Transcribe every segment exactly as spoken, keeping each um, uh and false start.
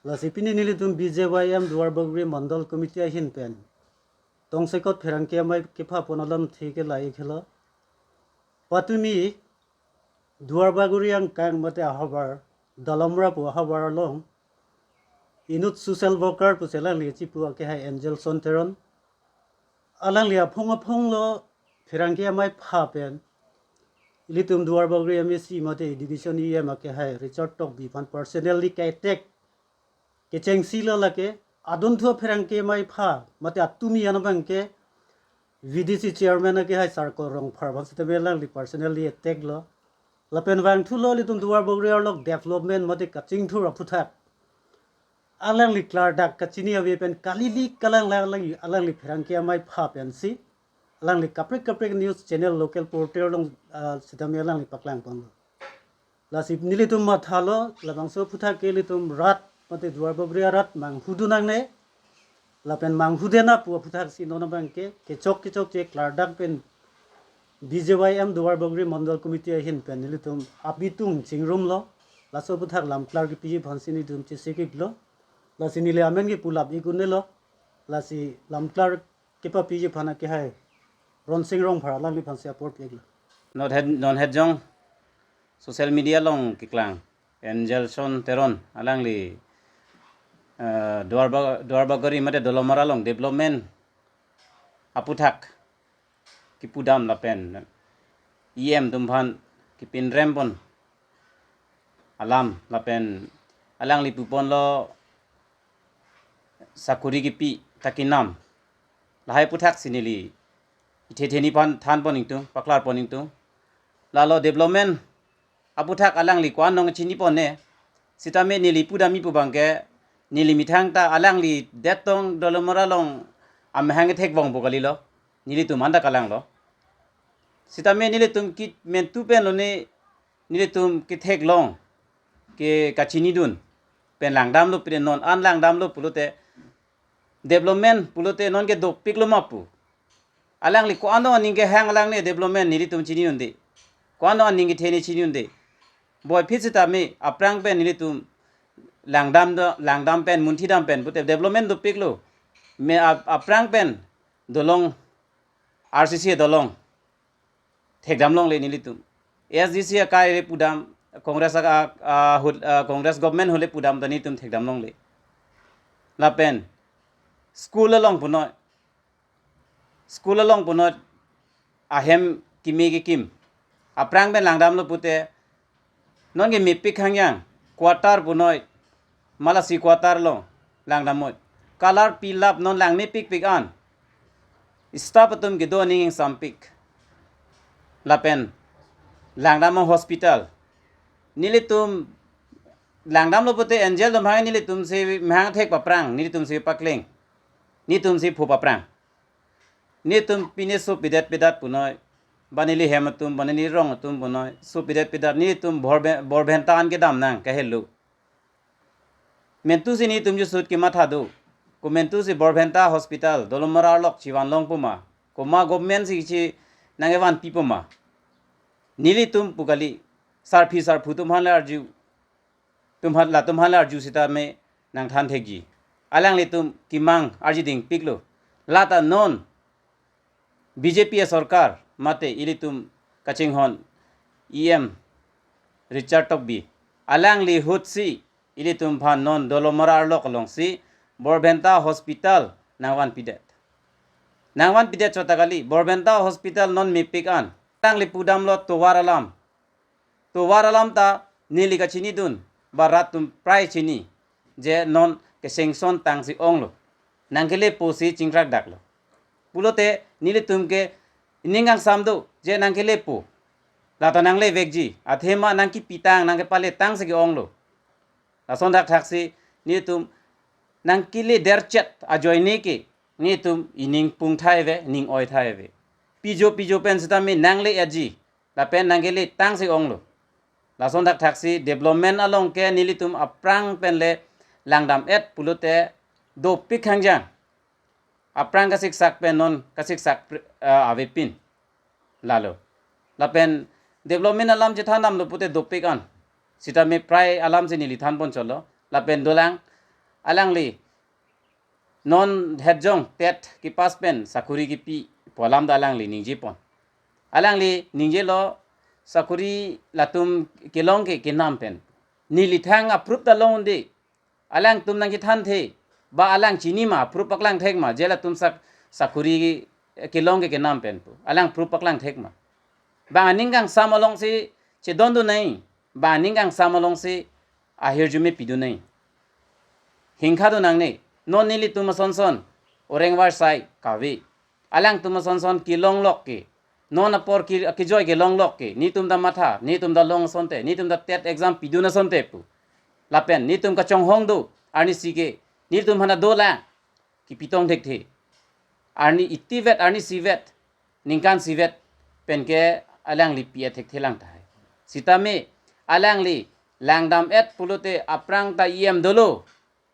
Lasi pini nelitum B J Y M Duar Bagori Mandal Committee ahin pen tongsekot pherangke amei kepha pon alamthe ke lahei helo. Patumi Duar Bagori angkang mate ahavar, Dalamra pu ahavar along inut social worker pusi alangli chipu akehai Angelson Teron, alangli aphong aphong lo pherangke amei pha pen ilitum Duar Bagori M A C mate education E M akehai Richard Tokbi aphan personally ke-attack, kechengsi lo lake, adunthu apherangke amei pha mate atumi an abangke V D C chairman akehai Sarkol Rongphar aphan sitame alangli personally attack lo. Lapen vangthu lo ilitum Duar Bagori arlo development mate kachingthur aphuthak alangli klardak kachini ave pen kali-li kalang lang alangli, alangli pherangke amei pha pensi alangli kaprek kaprek news channel local portal along, ah, sitame alangli paklang ponlo. Lasi nelitum mathalo, labangso aphuthak ke ilitum rat mate Duar Bagori arat manghudun nangne, lapen manghude na pu aphuthak si non abangke kechok kechokche klardak pen B J Y M Duar Bagori Mandal Committee ahin pen nelitum abitung chingrumlo. Laso aphuthak lamklar kepiji aphansi nelitum chesikiklo. Lasi neli amen ke pulap ikunelo. Lasi lamklar kepapiji aphan akehai Ronsing Rongphar alangliphansi apor pi-iklo. Non het, non het jong social media along keklang Angelson Teron alangli, eh, Duar Ba-, Duar Bagori mate Dalamra along development aphuthak kipudam lapen E M atum aphan kipinrem pon alam lapen alangli puponlo sakuri kipi ta kenam. Lahei aphuthak si neli ithe theni aphan than pon ingtung, paklar pon ingtung. Lalo development aphuthak alangli ko-an nong chini pon ne. Sitame neli pudamji pu abangke neli methang ta alangli det tong Dalamra along amahang kethek vong pu kalilo. Nelitum anta kalanglo. Sitame nelitum ke mentu pen lone nelitum ketheklong ke kachinidun pen langdamlo, pire non an langdamlo pulote development pulote non ke dopiklo ma pu. Alangli ko-an aning kehang alangne development nelitum chini un-e. Ko-an aning kethe ne chini un-e. Boiphit sitame aphrang pen nelitum langdam do, langdam pen, munthidam pen pute development dopiklo. Me ap-, aphrang pen dolong, R C C dolong thekdam longle nelitum. A S D C akai le pudam, Congress a, a, hul-, a, Congress government ahut le pudam ta nelitum thekdam longle. Lapen school along punoi, school along punoi ahem keme kekim. Aphrang pen langdamlo pute non ke mepik hangyang, quarter punoi, malasi quarter along langdamnoi. Color pilap non lang mepikpik an. Staff atum kedo aning ingsampik. Lapen langdam hospital. Nelitum langdamlo pute Angel atum hang nelitumsi mahang thek paphrang, nelitumsi pakleng. Nelitumsi phu paphrang. Nelitum pine so pidet pidat punoi. Ba neli hem atum, ba neli rong atum punoi. So pidet pidat nelitum borbe-, borbhenta an kedam nang kahelo. Mentu si nelitum jusut kematha do. Ko mentu si borbhenta hospital, Dalamra arlok chivan long puma. Komat government si chi nangkevanpi puma. Nelitum pu kali, sarpi sarpo atum aphan le arju. Atum aphan, latum aphan le arju sitame nangthan thekji. Alanglitum kemang arji dingpiklo. Lata non B J P asorkar mate ilitum kachinghon E M Richard Tokbi alangli ahut si ilitum aphan non Dalamra arlok alongsi borbhenta hospital nangvanpidet. Nangvanpidet chot ta kali, borbhenta hospital non mepik an. Alangli pudamlo tovar alam. Tovar alam ta neli kachinidun, ba rat atum prai chini, je non ke-sanction tangsi onglo. Nangkelepo si chingkrak daklo. Pulote nelitum ke ining kangsam do, je nangkelepo. Lata nanglevekji, athema nangkepitang, nangkepaletang si ke-onglo. Lason thakthaksi nelitum nangkele derchet ajoine ke nelitum ining pung thai ave, ning oi thai ave. Pijo pijo pen sitame nangle-etji, lapen nangkeletang si onglo. Lason thakthaksi development along ke nelitum aphrang pen le langdam-et pulote dopik hangjang. Aphrang kasiksak pen non kasiksak pre-, ah, avepin. Lalo. Lapen development alam chethandamlo pute dopik an. Sitame prai alam si neli than pon chotlo. Lapen dolang Alangli non het jong TET kepass pen sakuri kipi pu alam ta alangli ningjepon. Alangli ningjelo sakuri latum kelong ke kenam pen. Neli thang a-proof ta long-un-e. Alangtum nangkethanthe, ba alang chini ma, proof paklang thek ma, je latum sak-, sakuri kelong ke kenam pen pu. Alang proof paklang thek ma. Bang aning kangsam alongsi chedondun nai, bang aning kangsam alongsi ahirjume pidun nai. Hingkha do nangne, non nelitum asonson, oreng varsai kave. Alangtum asonson kelonglok ke, non apor ke, kejoi kelonglok ke, netum ta matha, netum ta long asonte, netum ta TET exam pidun asonte pu. Lapen netum kachonghong do, arnisi ke, netum aphan ta dolang, kipitong thekthe. Arni itivet, arni sivet, ningkan sivet pen ke alangli pi-et thekthe lang tahai. Sitame alangli langdam-et pulote aphrang ta EM dolo.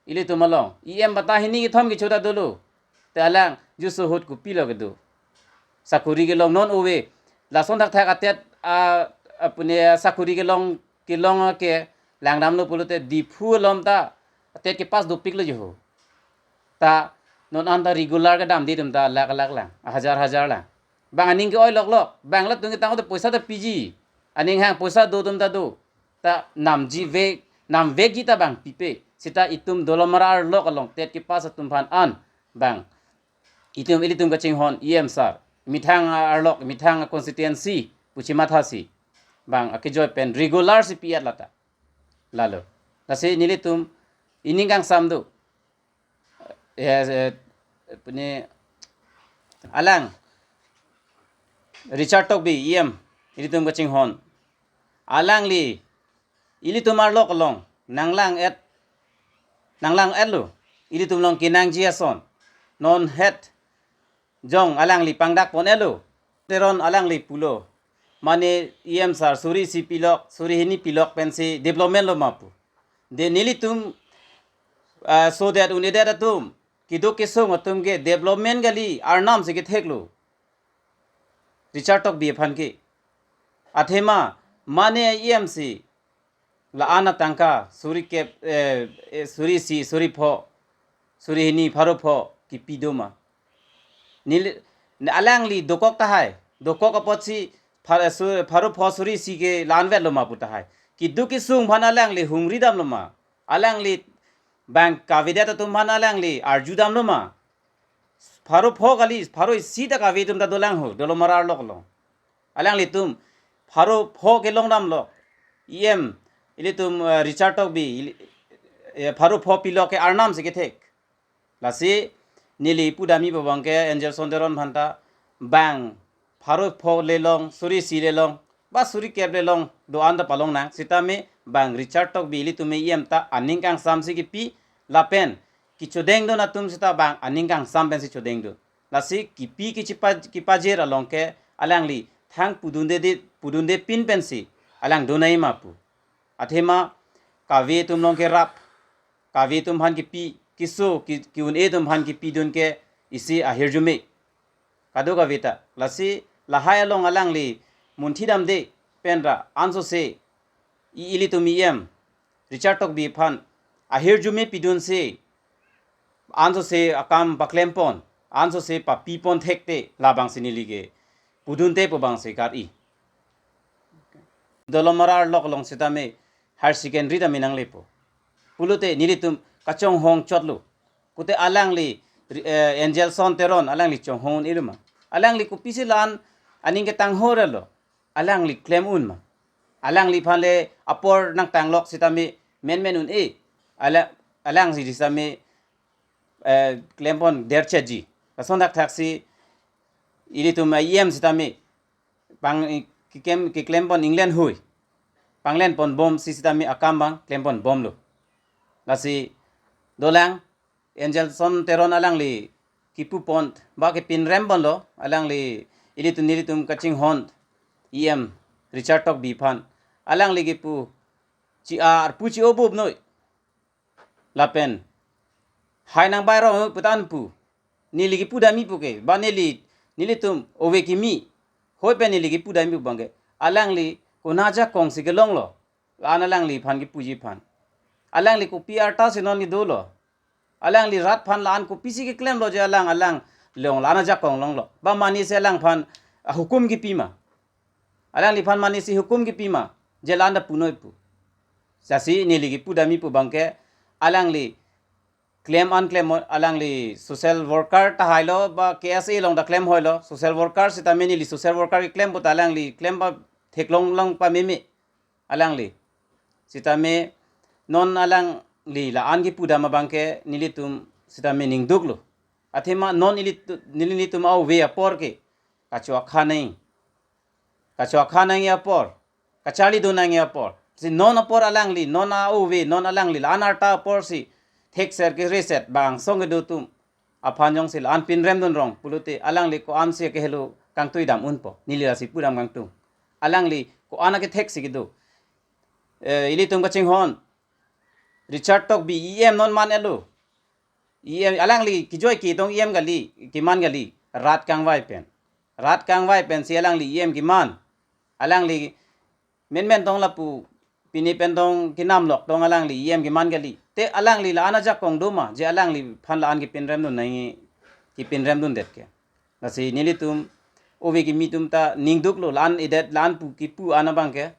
Ilitum along EM bata hini kethom kecho ta dolo. Te alang juso ahut kopilo kedo. Sakuri kelong non ove. Lason thakthak a-TET, a, apuni sakuri kelong, kelong ke langdamlo pulote Diphu along ta TET kepass dopiklo jo ho. Ta non anta regular kedamde atum ta lakh lakh lang, hajar hajar lang. Bang aning ke-oi loklok, bang latum ketang te poisa ta piji. Aning hang poisa do atum ta do. Ta namji vek, namvekji ta bang pipe. Seta itum Dolamara arlok along TET kepass atum aphan an bang itum, ilitum kachinghon EM sir, methang arlok, methang constituency pu chemathasi bang akejoi pen regular si pi-et lata. Lalo. Lasi nelitum ining kangsam do. Eh, eh, puni alang Richard Tokbi EM, ilitum kachinghon. Alangli ilitum arlok along nanglang-et, nanglang-etlo. Ilitum along kenangji ason. Non het jong alangli pangdakpon-etlo. Teron alangli pulo, mane EM sir suri isi pilok, suri hini pilok pensi development lo ma pu. De nelitum, ah, sodet un-edet atum, keduk kesung atum ke development kali, arnam si ketheklo. Richard Tokbi aphan ke. Athema, mane EM si la-an atangka suri kep, eh, eh, suri isi, suri pho, suri hini, pharo pho kipi do ma. Neli, ne alangli dokok tahai, dokok apotsi phar-, su-, pharo pho suri isi ke la-anvetlo ma pu tahai. Keduk kesung aphan alangli hungri damlo ma. Alangli bang kavedet atum aphan alangli arju damlo ma. Pharo pho kali, pharo isi ta kave atum ta dolang ho, Dolamara arlok along. Alanglitum pharo pho kelong damlo. EM, ilitum, eh, Richard Tokbi, ili-, eh, pharo pho pilok ke arnam si kethek. Lasi neli pudamji abang ke Angelson Teron aphan ta bang pharo pho le long, suri isi le long, ba suri kep le long, do-an ta palong nang, sitame bang Richard Tokbi ilitum EM ta aning kangsam si kipi, lapen kechodengdun atum seta bang aning kangsam pensi chodengdun. Lasi kipi kechipa-, kipajir along ke alangli thang pudunde de, pudunde pin pensi alang do nai ma pu. Athema kave atum along kerap, kave atum aphan kipi, keso, ki, ki-un-e atum aphan kipidun ke isi ahirjume. Kadokave ta. Lasi lahai along alangli munthi damde pen ra ansose i-, ilitum EM Richard Tokbi aphan ahirjume pidunsi ansose akam paklempon, ansose papipon thekte labangsi neli ke pudunte pu abangsi kar-i. Dolamara arlok along sitame higher secondary tame nanglepo. Pulote nelitum kachonghong chotlo. Kote alangli, eh, Angelson Teron alangli chonghong un-elo ma. Alangli kopisi la-an aning ketang ho relo. Alangli klem un ma. Alangliphan le apor nangtanglok sitame menmen un-e. Ala-, alangsi sitame, eh, klempon derchetji. Lason thakthaksi ilitum EM sitame pang, kikem, kiklempon inglen hui. Panglenpon bomsi sitame akam bang klempon bomlo. Lasi dolang Angelson Teron alangli kipupon ba kipinremponlo, alangli ilitum nelitum kachinghon EM Richard Tokbi aphan. Alangli kipu chi-ar pu chi-o bup noi. Lapen hai nangbai rong pu ta an pu. Neli kipudamji pu ke, ba neli, nelitum ove kimi. Hoi pen neli kipudamji pu abang ke, alangli kona ajakong si kelonglo. La-an alangliphan kipuji aphan. Alangli kopi arta si non kedolo. Alangli rat aphan la-an kopisi keklemlo je alang, alang long la-an ajakong longlo. Ba mane si alangphan, ah, hukum kipi ma? Alangliphan mane si hukum kipi ma? Je la-an ta punoi pu. Lasi neli kipudamji pu abangke, alangli klem an klem, alangli social worker tahai lo, ba K S A along ta klem hoi lo, social worker sitame neli social worker keklem pu ta alangli klem ba theklong lang pameme alangli. Sitame non alangli la-an kipudam abangke nelitum sitame ningduklo. Athema non ilitu-, nelitum a-ove apor ke kacho-an khanang. Kacho-an khanang apor, kacharli donang apor. Si non apor alangli, non a-ove, non alangli la-an arta apor si thekser kereset bang song kedo atum aphan jongsi la-an pinrem dun rong pulote alangli ko-an si kehelo kangtui dam unpo. Neli lasi pudam kangtung. Alangli ko-an akethek si kedo. Eh, ilitum kachinghon Richard Tokbi E M non man elo. E M alangli kijoi ketong E M kali, keman kali, rat kangvai pen. Rat kangvai pen si alangli E M keman. Alangli menmen tong lapu pini pen tong kenam lok tong alangli E M keman kali. Te alangli la-an ajakong do ma, je alangliphan la-an kipinrem dun nangji, kipinrem dundet ke. Lasi nelitum ove kimi atum ta ningduklo, la-an edet, la-an pu kipu an abangke.